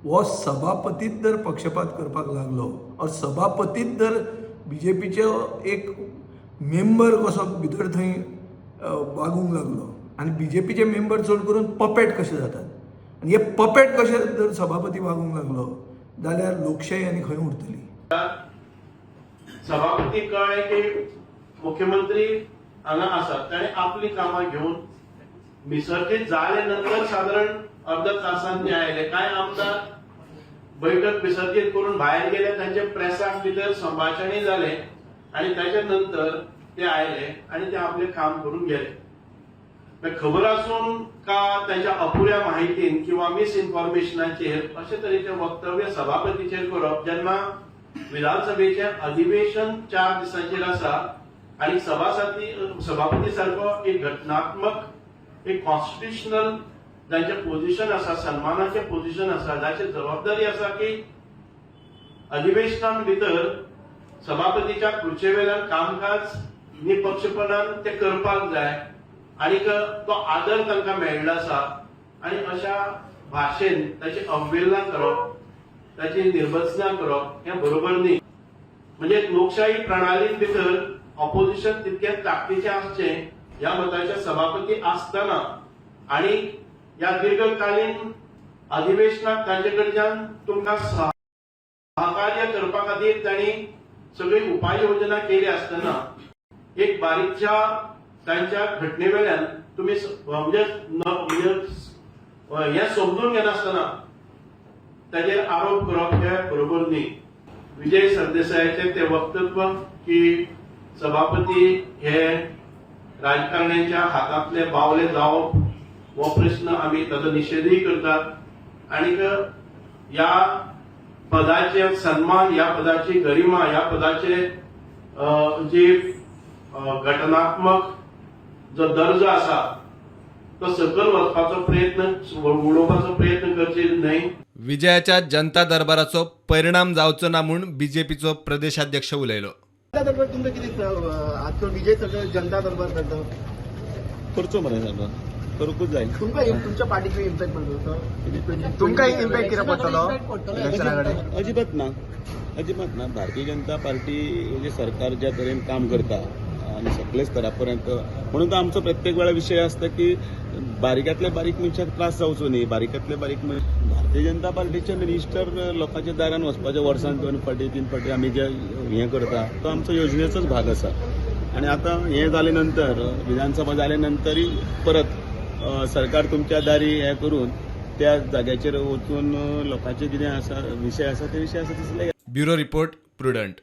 हो सभापतीच जर पक्षपात करपाक लागलो ऑर सभापतीच जर बीजेपीचो एक मेंबर कसो भितर थंय वागूंक लागलो आनी बीजेपीचे मेंबर चड करून पपेट कशे जातात आनी हे पपेट कशे जर सभापती वागूंक लागलो जाल्यार लोकशाही आनी खंय उरतली? सभापती कळ्ळें की मुख्यमंत्री हांगा आसात, ताणें आपली कामां घेवन विसर्जीत जाले नंतर सादारण अर्द तासान ते आयले. कांय आमदार बैठक विसर्जीत करून भायर गेले, तांचे प्रेसाक भितर संभाशणूय जालें आनी ताच्या नंतर ते आयले आनी ते आपलें काम करून गेले. मागीर खबर आसून का तांच्या अपुऱ्या माहितीन किंवा मिसइन्फॉर्मेशनाचेर अशे तरेचें वक्तव्य सभापतीचेर करप, जेन्ना विधानसभेचें अधिवेशन 4 दिसांचेर आसा आनी सभापती सारको एक घटनात्मक, एक कॉन्स्टिट्युशनल जांचें पोझिशन आसा, सन्मानाचें पोझिशन आसा, जाची जबाबदारी आसा की अधिवेशनान भितर सभापतीच्या खुर्चे वेल्यान कामकाज निपक्षपणान ते करपाक जाय आनीक तो आदर तांकां मेळिल्लो आसा आनी अशा भाशेन ताची अवहेलना करप, ताची निर्भत्सना करप हें बरोबर न्ही. म्हणजे लोकशाही प्रणालीन भितर ऑपोजिशन तितकें ताकदीचें आसचें ह्या मताचे सभापती आसतना आनी ह्या दीर्घकालीन अधिवेशनाक तांचे कडच्यान तुमकां सहकार्य करपा खातीर तांणी सगळी उपाय योजना केली आसतना एक बारीकच्या तांच्या घटने वेल्यान तुमी म्हणजे म्हणजे हें समजून घेनासतना ताजेर आरोप करप हे बरोबर न्ही. विजय सरदेसायाचें तें वक्तव्य की सभापती हे राजकारण्यांच्या हातांतले बावले जावप हो प्रश्न आमी ताचो निशेधूय करतात आनीक ह्या पदाचे सन्मान, ह्या पदाची गरिमा, ह्या पदाचे जी घटनात्मक जो दर्जो आसा तो सकयल वचपाचो प्रयत्न, उडोवपाचो प्रयत्न करचे न्हय. विजयाच्या जनता दरबाराचो परिणाम जावचो ना म्हूण बीजेपीचो प्रदेशाध्यक्ष उलयलो. जनता दरबार तुमकां कितें, आजकाल विजय सगळे जनता दरबार करता. करचो मरे सारको, करूंकूच जाय. तुमकां तुमच्या पार्टीक इम्पॅक्ट पडलो? तुमकां इम्पॅक्ट कितें पडटलो इलेक्शना कडेन? अजिबात ना, अजिबात ना. भारतीय जनता पार्टी म्हणजे सरकार ज्या तरेन काम करता आनी सगळे स्तरा पर्यंत, म्हणून तो आमचो प्रत्येक वेळा विशय आसता की बारीकांतल्या बारीक मनशाक त्रास जावचो न्ही. बारीकांतले बारीक मनीस, भारतीय जनता पार्टीचे मिनिस्टर लोकांच्या दारान वचपाचे वर्सान 2 फावटी, 3 फावटी आमी जे हें करता तो आमचो योजनेचोच भाग आसा. आनी आतां हें जाले नंतर, विधानसभा जाले नंतरय परत सरकार तुमच्या दारी हें करून त्या जाग्याचेर वचून लोकांचे कितें आसा, विशय आसा, ते विशय आसा तसले. Bureau report, Prudent.